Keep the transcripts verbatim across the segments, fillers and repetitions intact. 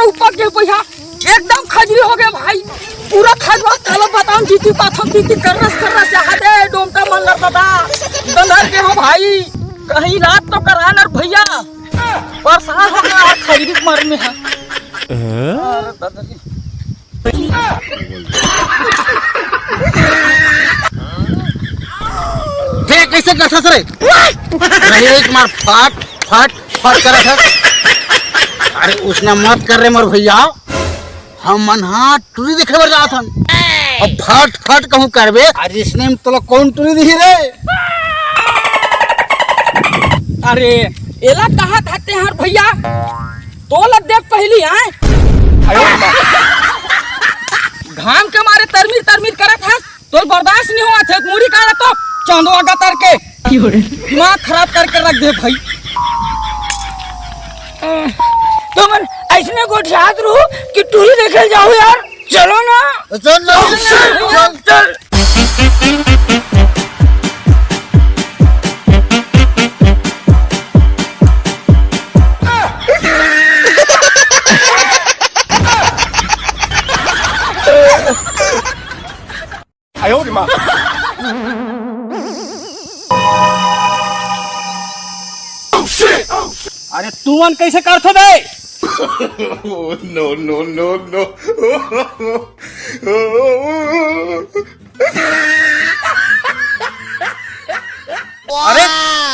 ऊपर के भैया, एकदम खजरी हो गए भाई। पूरा खजवा काला बताऊं, जीती पाथम जीती कर्रस कर्रस यहाँ दे डोमटा मन लर दादा। दंदर के हो भाई, कहीं इलाज तो करा न भैया। परेशान हो गया है खजरी के मर में है। अरे दादा जी। देख कैसे करथस रे। नहीं, एक मार फाट, फाट, फाट करत है। अरे उसने मत कर रे मोर भैया, हम मन हा टूरी देखे बर जात हन। अब फाट, फाट कहूँ करबे, अरे इसने में तोला कौन टूरी दिही रे? अरे एला कहा था ते हर भैया, तोला देख पहली आए। घाम के मारे तरमीर तरमीर करत हस, तोर बर्दाश्त नहीं होवत हे, मुड़ी काला तो चंदवा गतर के दिमाग खराब करके रख दे भाई। तुमन ऐसने गोठियात रहो कि टूरी देखे जाओ यार, चलो ना। चल, चल, चल, चल। अरे तुमन कैसे करथो बे? No, no, no, no। अरे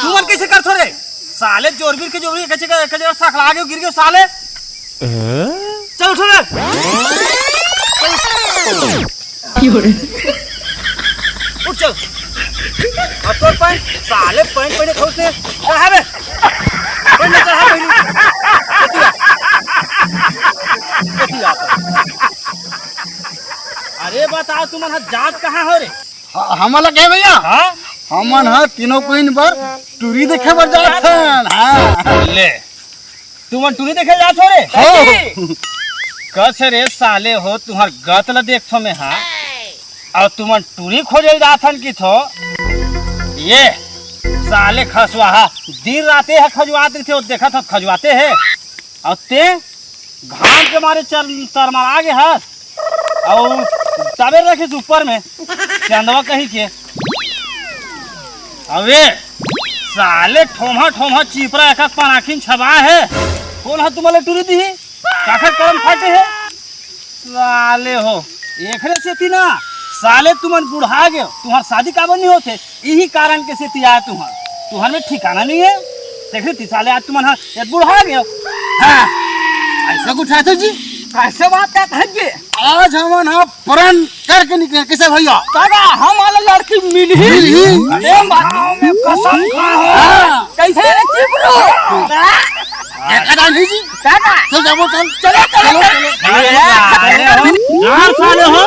तुमन कैसे करथो रे? साले जोरबीर के जोरबीर के जगह के जगह सकला के गिर गयो साले। चल उठ रे। उठ चल। अब तोर पैंट, साले पैंट पहने खौस ने। चढ़ा बे। पैंट में चढ़ा पहले। कतिया। कतिया। अरे बताओ तुमन ह जात कहाँ हो रे? ह-, हमन ला कहे भैया? हाँ? हमन ह तीनों कोइन बर टूरी देखे बर जात हन। हाँ। ले। तुमन टूरी देखे जात हो रे? हो। कस रे साले हो, तुम्हार गत ल देखथो मैं, हाँ। अउ तुमन टूरी खोजे जात हन कि थो। ये साले खसवाहा दिन राते ह खजुआत रहिथे, वो देखत हो खजुआते हे। अउ ते घाम के मारे चर-, तरमरा गे हस। अउ तबे रखिस ऊपर में चंदवा कही के। अबे साले ठोम्हा ठोम्हा चिपरा एक एक पनाखिन छबा हे। कोन ह तुम्हारे टूरी दिही? काखर करम फाटे हे? साले हो, एकरे सेती ना, साले तुमन बुढ़ा गए, तुम्हार शादी काबर नहीं होते, यही कारण के सेती आए तुम्हार, तुम्हार में ठिकाना नहीं है। देख रे, ती साले आज तुमन हा, ये बुढ़ा गए। हाँ, ऐसा कुछ है तो जी? कैसे बात करत है जी? आज हमन हा प्रण करके निकले, कैसे भैया? दादा, हमारा लड़की मिल ही। मिल ही। ए, माँ, मैं कसम खा हूँ। हाँ। कैसे रे चिपरो? देखा जान ही जी। दादा। चल जाबो, चल। चलो, चलो, चलो। चलो। अरे साले हो, चार साले हो,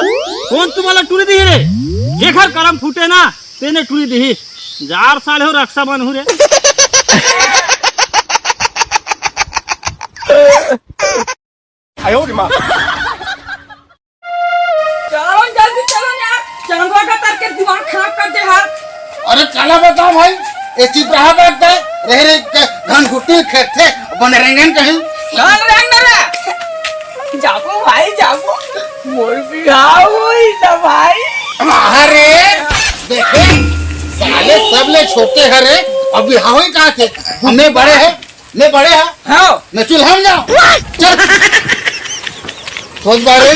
कौन तुम्हारा टूरी दिही रे? जेखर करम फूटे ना, तेने टूरी दिही। चार साले हो, रक्षा बन हूँ रे। चलो जल्दी चलो यार, चांदवा का तरके दिमाग खराब कर दे हा। अरे काला बता भाई, ये चिपराहा बैठता है, रह रे क-, घन घुट्टी खेत थे, बन रेंगन कहीं। घन रेंगन रे। जाबो भाई, जाबो। मोर बिहाव होई ना भाई। अरे, देखे, साले सब ले छोटे हरे, अब बिहाव ही कहाँ थे? हमें बड़े हैं। मैं बड़े हा? हाँ। मैं चूल्हा में जाऊँ। चल। सोच बारे।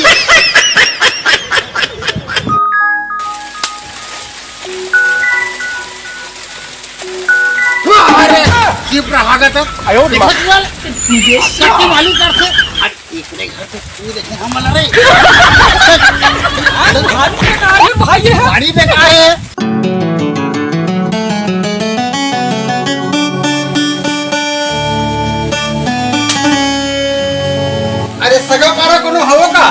अरे, चिपराहा का तो। आयो रे माँ। देखो चल। शक्ति मालूम करते। अरे, इतने घर से तू देखे हम वाला रे। अरे, भारी बेकार है भाई, ये है। भारी बेकार है। अरे सगा पारा कोनो हवो का?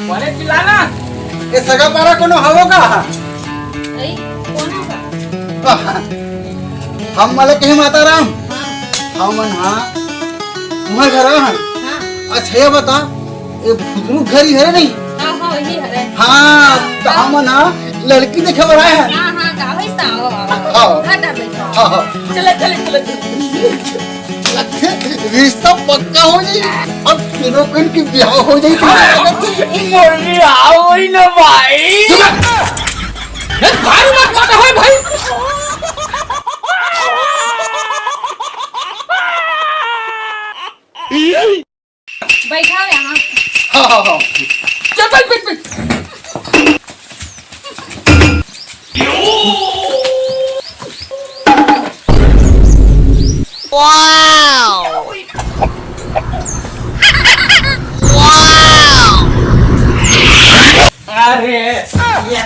बड़े चिल्लाना। ए सगा पारा कोनो हवो का? अई, कोन हवो का? हम वाला कहे माता राम। हाँ। हमन हाँ, तुम्हारे घर आ हन। हाँ। अच्छा ये बता, ये भुतरू घर ही है नहीं? हाँ, हाँ, वही है। हाँ, तो हमन हाँ लड़की देखे बर आए हैं। हाँ, हाँ, का भाई साहब, आओ, आओ। हाँ। हाँ, हाँ, बैठो। हाँ, हाँ। चलो, चलो, चलो, चलो। रिश्ता पक्का हो जाई। अब तीनों कन के बिहाव हो जाई। मोर बिहाव होई ना भाई। चुप! ए, भारी मत काटा है भाई। बैठाओ यहाँ। हाँ, हाँ, हाँ। चल, बैठ, बैठ, बैठ। अरे, ये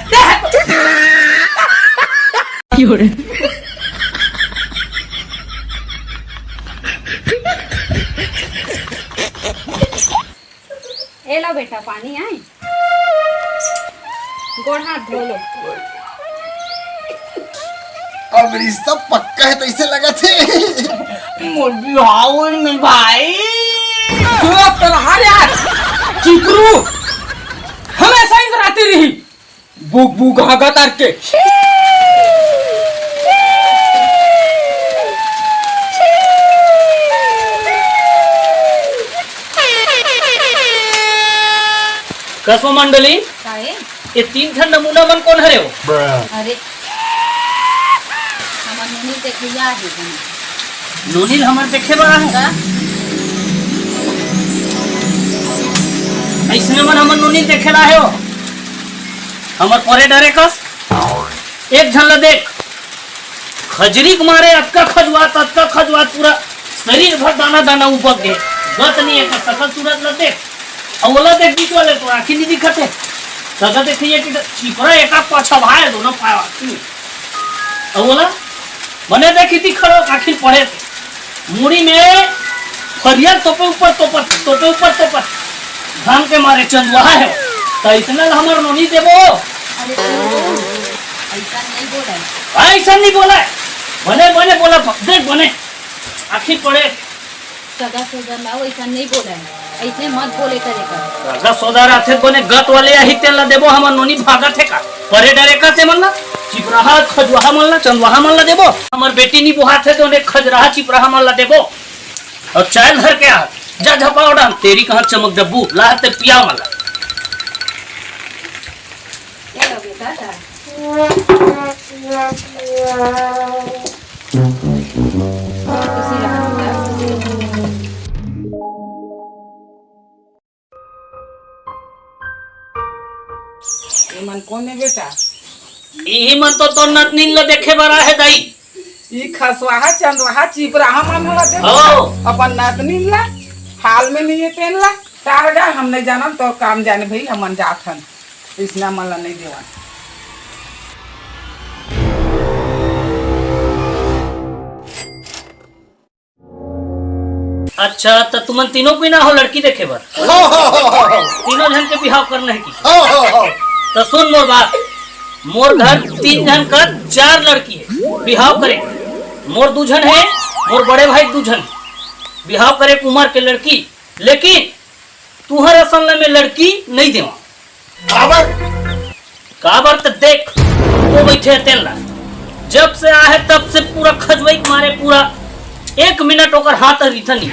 ए लो बेटा, पानी आए, गोड़ हाथ धो लो। अब रिश्ता पक्का है, तइसे लगत हे। मोर बिहाव होई ना भाई। तू अब तो हर यार, चिपरू, हमेशा इतराती रही। बुक बुक हागा तार के। कसो मंडली, काहे? ये तीन ठन नमूना मन कोन हरे हो? अरे, हमर नोनी देखइया हे। नोनी ल हमर देखे बर आहे। का? अइसने मन हमर नोनी ल देखे ला आए हो। हमर परे डरे कस। एक झन ल देख, खजरी के मारे अतका खजुआत, अतका खजुआत, पूरा शरीर भर दाना दाना उपक गे। गत नहीं है, सकल सूरत ल देख। अउ ओला देख, बीच वाले तो आँखी नहीं दिखत है। सगा देख, ये कि चिपरा एका पाछा भाई दोनों पाया। अउ ओला बने देख, इति खड़ो आँखी पड़े। मुड़ी में फरिया तोपे ऊपर तोपत, तोपे ऊपर तोपत, घाम के मारे चंदवा है। त अइसने ल हमर नोनी देबो। अरे, अइसन नहीं बोला है। अइसन नहीं बोला है। बने, बने बोला, देख बने। आँखी पड़े। सगा सोदर ला वइसन नहीं बोला है। अइसने मत बोले करे कर। सगा सोदर आथे बने गत वाले आही तेन ला देबो, हमर नोनी भागत हे का? परे डरे कस एमन ला, चिपराहा, खजुआहा मन ला, चंदवाहा मन ला देबो। हमर बेटी नी बोहात हे, तो ओने खजराहा, चिपराहा मन ला देबो। अउ चाय धर के आ, जा झपाओ डाल, तेरी कहाँ चमक डब्बू, ला ते पिया वाला। ये लो बेटा, चाय। खुशी रहा बेटा, खुशी रहा। ये मन कोन है बेटा? इही मन तो तोर नतनीन ल देखे बर आहे दाई। ई खसवाहा, चंदवाहा, चिपराहा मन ला देखे। हो। अपन नतनीन ला, हाल में नहीं है तेन ला। टार डा, हम नहीं जानन, तो काम जाने भाई, हमन जात हन। इसना मन ला नहीं देवन। अच्छा, त तुमन तीनों कोई ना हो लड़की देखे बर? हो, हो, हो, हो, हो। तीनों झन के बिहाव करना है कि? हो, हो, हो। त सुन मोर बात, मोर घर तीन झन कर चार लड़की है, बिहाव करे। मोर दू झन है, मोर बड़े भाई दू झन, बिहाव करे के उमर के लड़की, लेकिन तुहर असन ला मैं लड़की नहीं देवा। काबर? काबर त देख, वो बैठे हे तेन ला। जब से आहे तब से पूरा खजवई के मारे पूरा एक मिनट ओकर हाथ ह रिथा नहीं।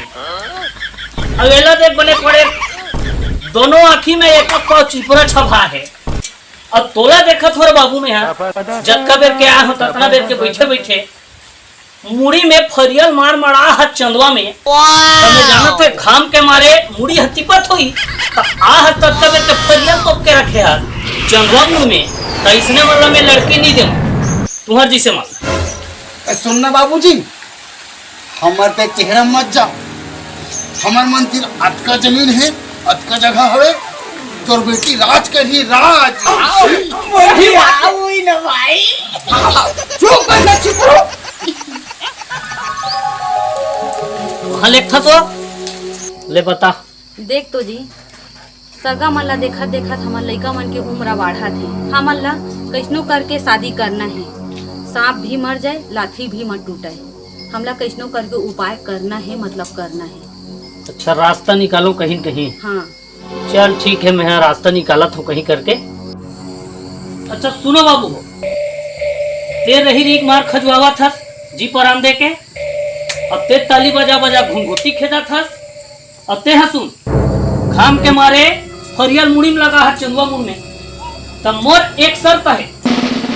अब एला देख बने पड़े, दोनों आँखी में एक पाव चिपरा छपा है। अब तोला देखत हो रे बाबू मैं हा, जतका बेर के आए हो ततना बेर के बैठे बैठे मुड़ी में फरियल मार मड़ा ह चंदवा में। त मैं जानत हे घाम के मारे मुड़ी ह तिपत होई। त आ ह ततका बेर के फरियल तोप के रखे ह चंदवा मुड़ में। त इसने वाला में लड़की नहीं देव। तुहर जैसे मन। ए, सुन ना बाबूजी, हमर पे चेहरा मत जा। हमर मन तीर अतका जमीन है, अतका जगह हवे, तोर बेटी राज करही, राज। वही आओ ही ना भाई। चुप कर जा, चुप रहो। वहाँ लेट था सो, ले बता। देख तो जी, सगा मन ला देखत देखत हमर लइका मन के उम्र बाढ़त हे। हमन ला कइसनो करके शादी करना हे, सांप भी मर जाए, लाठी भी मत टूटे। हमला कइसनो करके उपाय करना हे, मतलब करना हे। अच्छा, रास्ता निकालो कहीं न कहीं। हाँ। चल ठीक है, मैं हा रास्ता निकालत हूँ कहीं करके। अच्छा सुनो बाबू, ते रही रीक मार खजुआवत हस जी परान दे के। अब ते ताली बजा बजा घुंघुटी खेदत हस। अब ते ह सुन, घाम के मारे फरियल मुड़ी में लगा हस चंदवा मुड़ में। तब मोर एक शर्त हे,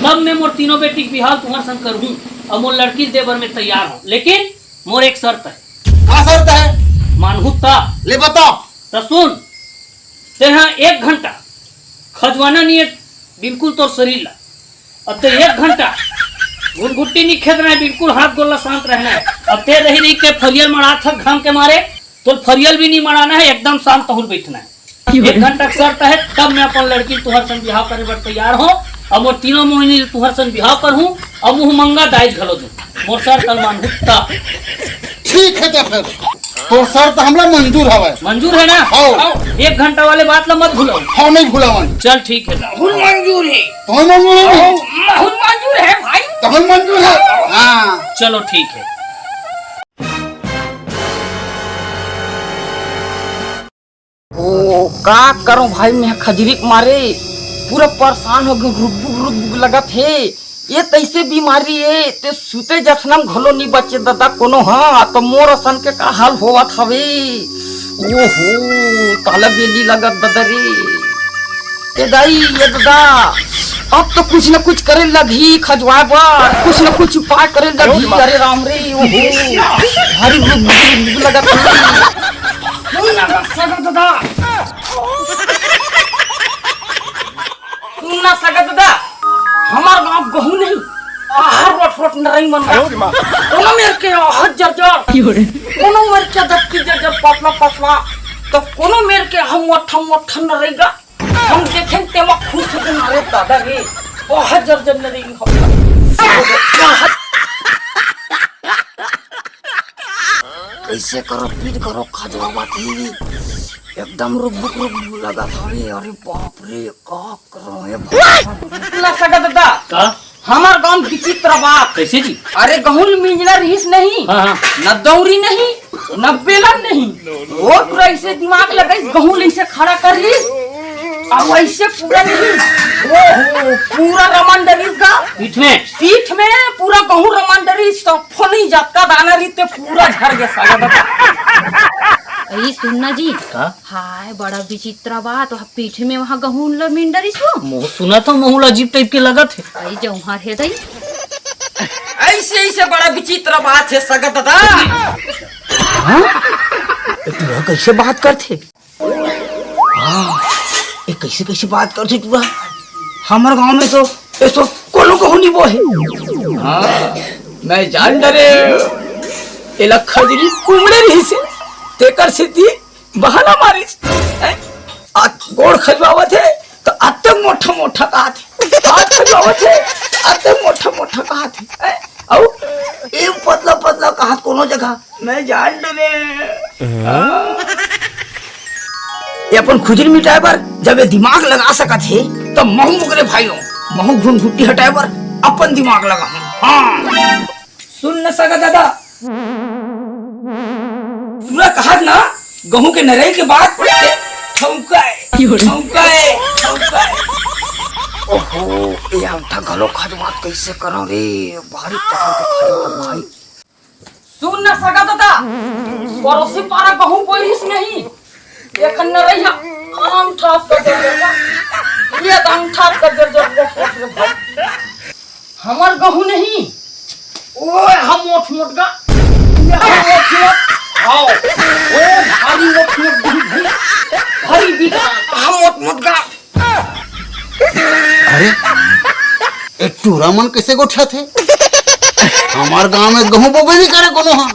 तब मैं मोर तीनों बेटी के बिहाव तुंहर संग करहूं, अउ मोर लड़की दे बर मैं तैयार हूं, लेकिन मोर एक शर्त हे। का शर्त हे? मानहू त। ले बता। त सुन, तेहा एक घंटा खजवाना नहीं है बिल्कुल तोर शरीर ला। अब ते एक घंटा घुनघुट्टी नहीं खेदना है, बिल्कुल हाथ गोला शांत रहना है। अब ते रही रही के फरियल मड़ात हस घाम के मारे, तो फरियल भी नहीं मड़ाना है, एकदम शांत तहूर बैठना है। एक घंटा के शर्त है, तब मैं अपन लड़की तुहर संग बिहाव करे बर तैयार हूँ। अब वो तीनों मोहिनी तुहर संग बिहाव कर हूँ, अब मुँह मंगा दाइज घलो दूँ। मोर शर्त अलमान हुत्ता। ठीक है, तो फिर तोर शर्त हमला मंजूर हवय। मंजूर है ना? हाँ। एक घंटा वाले बात ला मत भूलो। हाँ, नहीं भूलावन। चल ठीक है। राहुल मंजूर है। तोहन मंजूर है? राहुल मंजूर है भाई। तोहन मंजूर है? हाँ। चलो ठीक है। ओ, का करो भाई, मैं खजरी के मारे पूरा परेशान हो गयो, रुक रुक रुक रुक लगत हे। ये तैसे बीमारी हे, ते सुते जठना म घलो नी बचे ददा कोनो। हाँ, तो मोर असन के का हाल होवत हवे। ओहो, काला बेली लगत ददा रे। ए दाई, ए ददा, अब तो कुछ न कुछ करे लगही खजवाए बर, कुछ न कुछ उपाय करे लगही। अरे राम रे, ओहो, भारी रुक रुक रुक लगत हे। सुन ना सगा ददा, सुन ना सगा ददा, हमर गांव गहूं नहीं, आहर रोट रोट नरई मन गा। कोनो मेर के आहर जर जर, कोनो मेर के दत्ती जर जर पतला पतला, तो कोनो मेर के हम मोठा मोठा नरई गा। हम देखें तेमा खुश हो गए, अरे दादा रे, आहर जर जर नरई हम। कैसे करो पीट करो खजवावत ही, एकदम रुक बुक रुक बुक लगत हवे। अरे बाप रे, का करो हे भगवान। ना सगा ददा, का? हमर गांव विचित्र बात। कैसे जी? अरे गहूं ल मिंजना रहिस नहीं, हाँ, हाँ। न दौरी नहीं, न बेलन नहीं, वो पूरा ऐसे दिमाग लगाइस, गहूं ल ऐसे खड़ा कर लीस, अउ ऐसे पूरा नहीं, ओहो, पूरा रमन डरिस गा। पीठ में? पीठ में पूरा गहूं रमन डरिस, तो फनी जतका दाना रहिस ते पूरा झर गे सगा ददा। अई सुन ना जी। का? हाय, बड़ा विचित्र बात, वहाँ पीठ में वहाँ गहूं ल मिंडरिस हो। मोह सुना था, मोहूल अजीब टाइप के लगत हे। अई जौहर हे दई। ऐसे, ऐसे बड़ा विचित्र बात हे सगा ददा। हाँ? ए, तू कैसे बात करथे? हाँ, ए, कैसे, कैसे बात करथे टूरा? हमर गांव में तो ऐसो कोनो कहूं नहीं बोहे। हाँ, मैं जान डरे, एला खजरी कुमड़े रहिसे, तेकर सेती बहाना मारिस। हैं? आ गोड़ खजवावत हे, तो अत्ते मोठा मोठा कहत हे। हाथ खजवावत हे, अत्ते मोठा मोठा कहत हे। हैं? अउ ए पतला पतला कहत कोनो जगह। मैं जान डरे। हाँ? ये अपन खुजली मिटाए बर जब ये दिमाग लगा सकत हे, तो महू मुकरे भाइयों, महू घुनघुटी हटाए बर अपन दिमाग लगाहूं। हाँ। सुन न सगा ददा, पूरा कहत ना, गहूं के नरई के बाद ठौंका ए, ठौंका ए, ठौंका ए। ओहो, ये अंगठा घलो खजवात कैसे करो रे, भारी पकड़ के खजवात भाई। सुन न सगा ददा, परोसी पारा गहूं बोइस नहीं, एखन नरई हा अंगठा कजर जर, ये अंगठा कजर जर, वो, वो, वो, वो, हमर गहूं नहीं, ओए, हम मोठ मोठ गा, ये हम मोठ मोठ, आओ, ओ, भारी मोठ मोठ गहूं भाई, भारी बीघा, हम मोठ मोठ गा। अरे, ए टूरा मन कैसे गोठियाथे? हमार गांव में गहूं बोबे नहीं करे कोनो हा।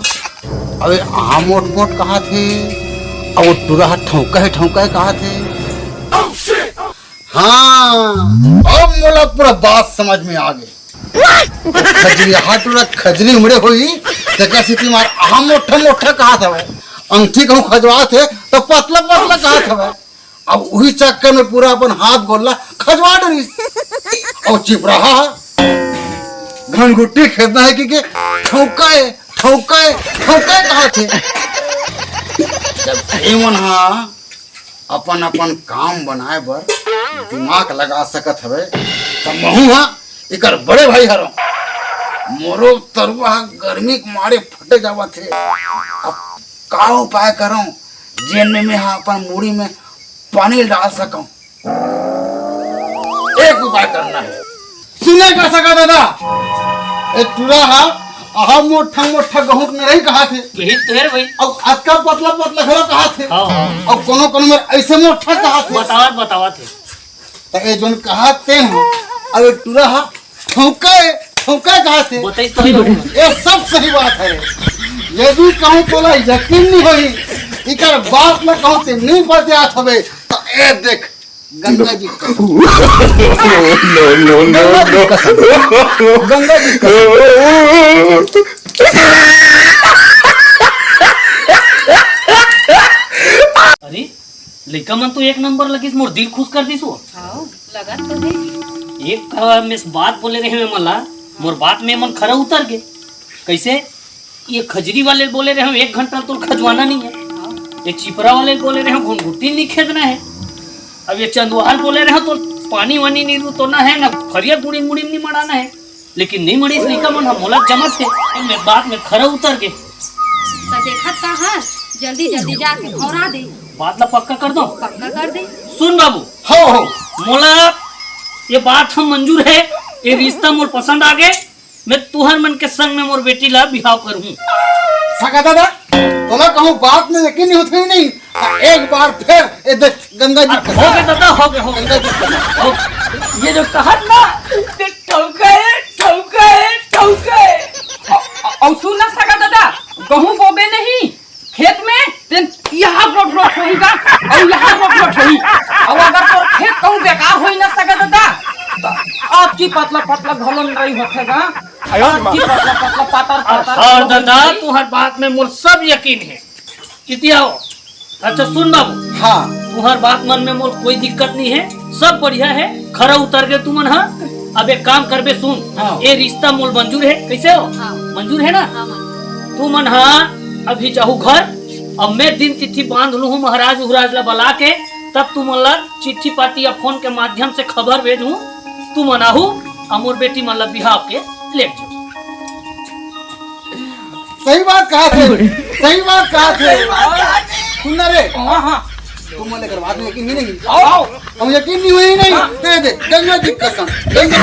अबे आ मोट मोट कहथे, अब वो टूरा हा ठौंका हे, ठौंका हे कहथे। हाँ, अब मोला पूरा बात समझ में आ गे। खजरी हा टूरा खजरी उमड़े होई, तेकर सेती मार आ मोठा मोठा कहत हवे। अंगठी कहूं खजवात हे, तो पतला पतला कहत हवे। अब उही चक्कर में पूरा अपन हाथ गोल्ला खजवा डरिस। अउ चिपराहा घनघुट्टी खेदना हे कि के ठौका ए, ठौका ए, ठौका ए कहत हे। जब एमन हा अपन अपन काम बनाए बर दिमाग लगा सकत हवे, त महूं हा एकर बड़े भाई हरंव। मोरो तरुआ ह गर्मी के मारे फटे जावत हे। अब का उपाय करंव, जेन में मैं ह अपन मुड़ी में पानी डाल सकंव? एक उपाय करना हे। सुने का सगा दादा, ए टूरा ह अहा मोठा मोठा गहूं के नरई कहाथे। यही तो हे रे भाई। अउ अतका पतला पतला घलो कहाथे। हाँ, हाँ। अउ कोनो कोनो मेर अइसे मोठा कहाथे। बतावत बतावत हे। त ए जोन कहाथे ह, अउ ए टूरा ह ठौंका ए, ठौंका कहाथे। बताइस तो हे। ए सब सही बात हे। यदि कहूं तोला यकीन नइ होही, इकर बात ल कहूं ते नइ बतियात हवे, त ए देख, गंगा जी कसम। No, no, no, Ganga ji no. कसम। गंगा जी कसम। अरे, लइका मन तो एक नंबर लगिस, मोर दिल खुश कर दिस वो। हाँ, लगत तो हे। एक, अ, में बात बोले रहे मैं मन ला, मोर बात में मन खरा उतर गे। कइसे? ये खजरी वाले बोले रहे, एक घंटा तोर खजवाना नइ हे। हाँ। ये चिपरा वाले बोले रहे, घुनघुटी नइ खेदना हे। अब ये चंदवार बोले रहे, तो पानी वानी नइ रुतोना हे, ना फरिया गुड़ी मुड़ी नइ मड़ाना हे। लेकिन नइ मड़िस लइका मन ह, मोला जमत हे, अउ में बात में खरा उतर गे। त देखत का हस, जल्दी जल्दी जाके भौंरा दे। बात ला पक्का कर दो। पक्का कर दे। सुन बाबू। हो, हो। मोला ये बात ह मंजूर हे, ये रिश्ता मोर पसंद आ गे। मैं तुहर मन के संग में मोर बेटी ला बिहाव करहूं। सगा दादा, तोला कहूं बात में यकीन नइ होत हे नहीं, त एक बार फेर ए देख गंगा जी अरे, कसम। हो गे दादा, हो गे, हो गे। गंगा जी कसम। हो गे। ये जो कहत ना, ते ठौका हे, ठौका हे, ठौका हे। अ-, अ-, अउ सुन ना सगा दादा, गहूं बोबे नहीं, खेत में, तेन इहां रोट रोट होही गा, अउ इहां रोट रोट होही। अउ अगर तोर खेत कहूं बेकार होही ना सगा दादा, त अतकी पतला पतला घलो नरई होथे गा, अतकी पतला पतला पातर पातर हाँ घलो दादा, होही। तुहर बात में मोर सब यकीन हे। इति आओ। अच्छा सुन बाबू। हाँ। तुहर बात मन में मोर कोई दिक्कत नइ हे, सब बढ़िया हे, खरा उतर गे तुमन ह। अब एक काम करबे सुन, हाँ। ये रिश्ता मोर मंजूर हे, कइसे हो? हाँ। मंजूर हे ना? हाँ, मंजूर। तुमन ह अभी जाहू घर, अब मैं दिन तिथि बांध लूहूं महाराज उहराज ला बला के, तब तुमन ला चिट्ठी पाती या फोन के माध्यम से खबर भेजहूं, तुमन आहू, अउ मोर बेटी मन ला बिहाव के लेग जाहू। सही बात कहाथे, सही बात कहाथे। सुन ना रे, हाँ, हाँ। तुमन ला एकर बात में यकीन ही नहीं। आओ। हम यकीन नइ होही नहीं। हाँ। दे दे, गंगा जी कसम। गंगा